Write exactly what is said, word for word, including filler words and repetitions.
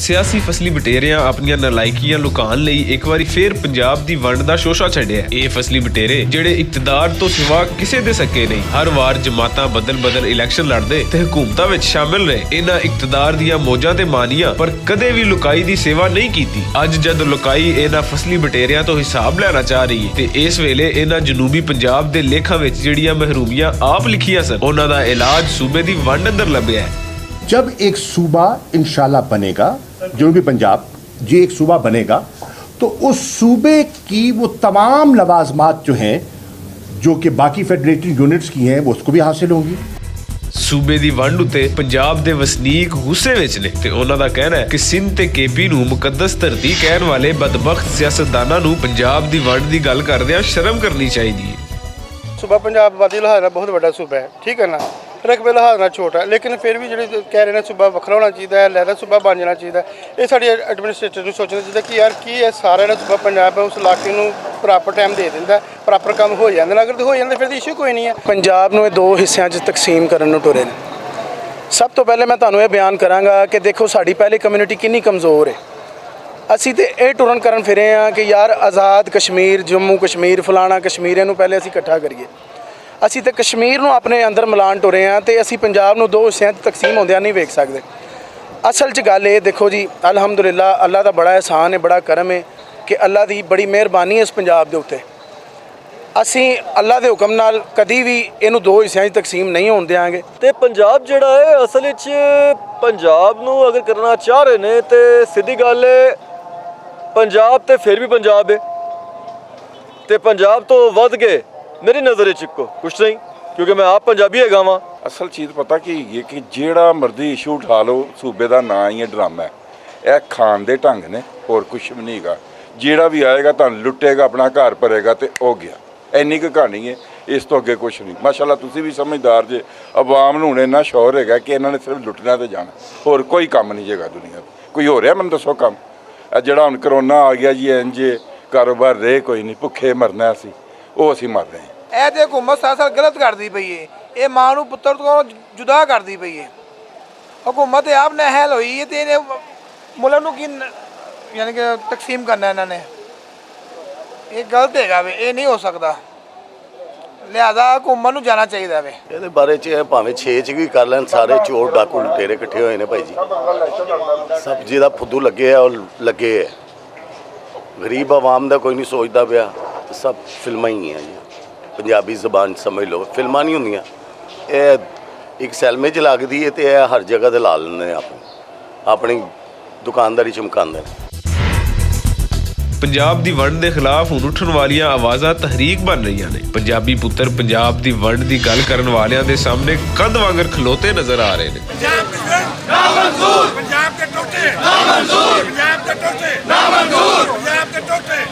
سیاسی فصلی بٹیریاں اپنیاں نالائکیاں لکان لئی اک واری فیر پنجاب دی ونڈ دا شوشا چھڈیا ہے۔ ایہہ فصلی بٹیرے جیہڑے اقتدار توں سوا کسے دے سکے نئیں، ہر وار جماعتاں بدل بدل الیکشن لڑدے تے حکومتاں وچ شامل رہے۔ انہاں اقتدار دیاں موجاں تے مانیاں پر کدے وی لکائی دی سیوا نئیں کیتی۔ اج جد لکائی انہاں فصلی بٹیریاں توں حساب لینا چاہ رہی ہے تے اس ویلے انہاں جنوبی پنجاب دے لیکھاں وچ جیہڑیاں محرومیاں آپ لکھیاں سن انہاں دا علاج صوبے دی ونڈ اندر لبھیا ہے۔ جب ایک صوبہ انشاءاللہ بنے گا، جنوبی پنجاب جی ایک صوبہ بنے گا، تو اس صوبے کی وہ تمام لوازمات جو ہیں، جو کہ باقی فیڈریٹڈ یونٹس کی ہیں، وہ اس کو بھی حاصل ہوں گی۔ صوبے دی ونڈ اتے پنجاب دے وسنیک غصے وچ نے تے انہاں دا کہنا ہے کہ سندھ تے کے پی نوں مقدس دھرتی کہن والے بدبخت سیاستداناں نوں پنجاب دی ونڈ دی گل کردیاں شرم کرنی چاہیدی ہے۔ صوبہ پنجاب آبادی لحاظ نال بہت وڈا صوبہ ہے، ٹھیک ہے نا؟ رقبے لحاظ نال چھوٹا ہے، لیکن پھر بھی جیہڑے کہہ رہے نے صوبہ وکھرا ہونا چاہیدا ہے، علیحدہ صوبہ بن جانا چاہیدا ہے۔ ایہہ ساڈی ایڈمنسٹریٹر نوں سوچنا چاہیدا کہ یار کی ایہہ سارا جیہڑا صوبہ پنجاب ہے اس علاقے نوں پراپر ٹائم دے دیندا ہے، پراپر کم ہو جاندے نے۔ اگر تے ہو جاندے فیر تے ایشو کوئی نئیں ہے۔ پنجاب نوں ایہہ دو حصیاں چ تقسیم کرن نوں ٹرے نے۔ سب توں پہلے میں تہانوں ایہہ بیان کراں گا کہ دیکھو ساڈی پہلے کمیونٹی کنی کمزور ہے۔ اسی تے ایہہ ٹرن کرن فیرے آں کہ یار آزاد کشمیر، جموں کشمیر، فلانا کشمیر نوں پہلے اسی اکٹھا کریے۔ اسی تے کشمیر نوں اپنے اندر ملان ٹرے آں تے اسی پنجاب نوں دو حصیاں تقسیم ہوندیاں نئیں ویکھ سکدے۔ اصل چ گل ایہہ دیکھو جی، الحمدللہ اللہ دا بڑا احسان ہے، بڑا کرم ہے کہ اللہ دی بڑی مہربانی ہے اس پنجاب دے اتے۔ اسی اللہ دے حکم نال کدی وی اینوں دو حصیاں چ تقسیم نئیں ہون دیاں گے۔ تے پنجاب جیہڑا ہے اصل وچ پنجاب نوں اگر کرنا چاہ رہے نے تے سیدھی گل ہے، پنجاب تے فیر وی پنجاب ہے تے پنجاب توں ودھ گئے میری نظر وچ اکو کچھ نئیں، کیونکہ میں آپ پنجابی ہیگا واں۔ اصل چیز پتہ کی ہے کہ جیہڑا مرضی ایشو اٹھا لو، صوبے دا ناں ہی ڈرامہ ہے۔ ایہہ کھان دے ڈھنگ نے، ہور کچھ وی نئیں ہیگا۔ جیہڑا وی آئے گا تہانوں لٹے گا، اپنا گھر پرے گا تے او گیا۔ اینی کہانی ہے، اس توں اگے کچھ نئیں۔ ماشاءاللہ تسی وی سمجھدار جے۔ عوام نوں ہن اینا شعور ہیگا کہ انہاں نے صرف لٹنا تے جانا، ہور کوئی کم نئیں جیگا دنیا تے۔ کوئی ہو رہیا مینوں دسو کم؟ اے جیہڑا ہن کرونا آ گیا جی، اینجے کاروبار رہے کوئی نئیں، بھکھے مرنا اسی، او اسی مر رہے ہیں۔ اے تے حکومت سراسر غلط کردی پئی اے۔ اے ماں نوں پتر توں جدا کردی پئی اے۔ حکومت اے آپ نااہل ہوئی اے تے انہیں ملک نوں کی یعنی کہ تقسیم کرنا انہاں نے۔ اے غلط ہیگا وے، اے نہیں ہو سکدا۔ لہذا حکومت نوں جانا چاہیدا وے۔ ایہدے بارے چ اے پاویں چھ چ وی کر لین، سارے چور ڈاکو لٹیرے کٹھے ہوئے نے بھائی جی۔ سب جیہدا فدو لگے اے او لگے اے۔ غریب عوام دا کوئی نئیں سوچدا پیا۔ سب فلماں ہی ہیں جی۔ پنجابی زبان سمجھ لو، فلماں نئیں ہوندیاں۔ اے اک سیلمے چ لگدی اے تے اے ہر جگہ تے لا لیندے نے اپنی اپنی دکانداری چمکاندے نے۔ پنجاب دی ونڈ دے خلاف ہن اٹھن والیاں آوازاں تحریک بن رہیاں نے۔ پنجابی پتر پنجاب دی ونڈ دی گل کرن والیاں دے سامنے کند وانگر کھلوتے نظر آ رہے نے۔ پنجاب دے ٹوٹے نامنظور، پنجاب دے ٹوٹے نامنظور، پنجاب دے ٹوٹے نامنظور، پنجاب دے ٹوٹے۔